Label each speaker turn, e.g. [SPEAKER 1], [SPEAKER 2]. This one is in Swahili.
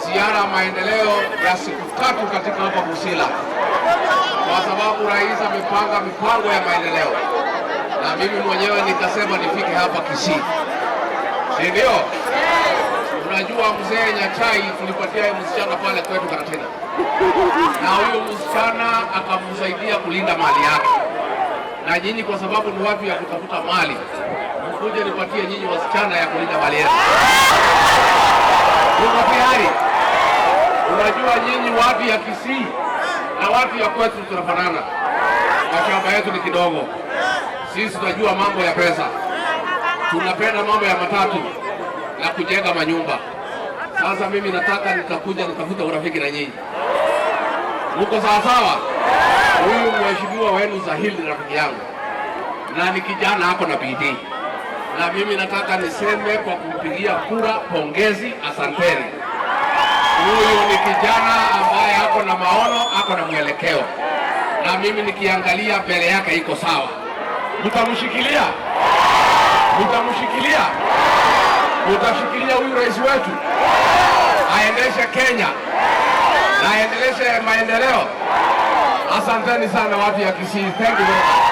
[SPEAKER 1] ziara ya maendeleo ya siku 3 katika hapa Busila, kwa sababu rais amepanga mipango ya maendeleo, na mimi mwenyewe nikasema nifike hapa Kisii, si ndio? Unajua mzee Nyachae tulipatia msichana pale kwetu Karatina, na huyo msichana akamsaidia kulinda mali yake, na nyinyi kwa sababu ni watu ya kutafuta mali, mkuje nipatie nyinyi wasichana ya kulinda mali yetu. Muko tayari? Unajua nyinyi watu ya Kisii na watu ya kwetu tunafanana, mashamba yetu ni kidogo. Sisi tunajua mambo ya pesa, tunapenda mambo ya matatu na kujenga manyumba. Sasa mimi nataka nitakuja nitafuta urafiki na nyinyi. Muko sawa sawa? Huyu mheshimiwa wenu Zahili ni rafiki yangu na ni kijana ako na bidii, na mimi nataka niseme kwa kumpigia kura, pongezi, asanteni. Huyu ni kijana ambaye ako na maono, ako na mwelekeo, na mimi nikiangalia mbele yake iko sawa. Mtamshikilia, mtamshikilia, mtashikilia huyu rais wetu aendeshe Kenya na aendeleshe maendeleo. Asanteni sana watu ya Kisii. Thank you very much.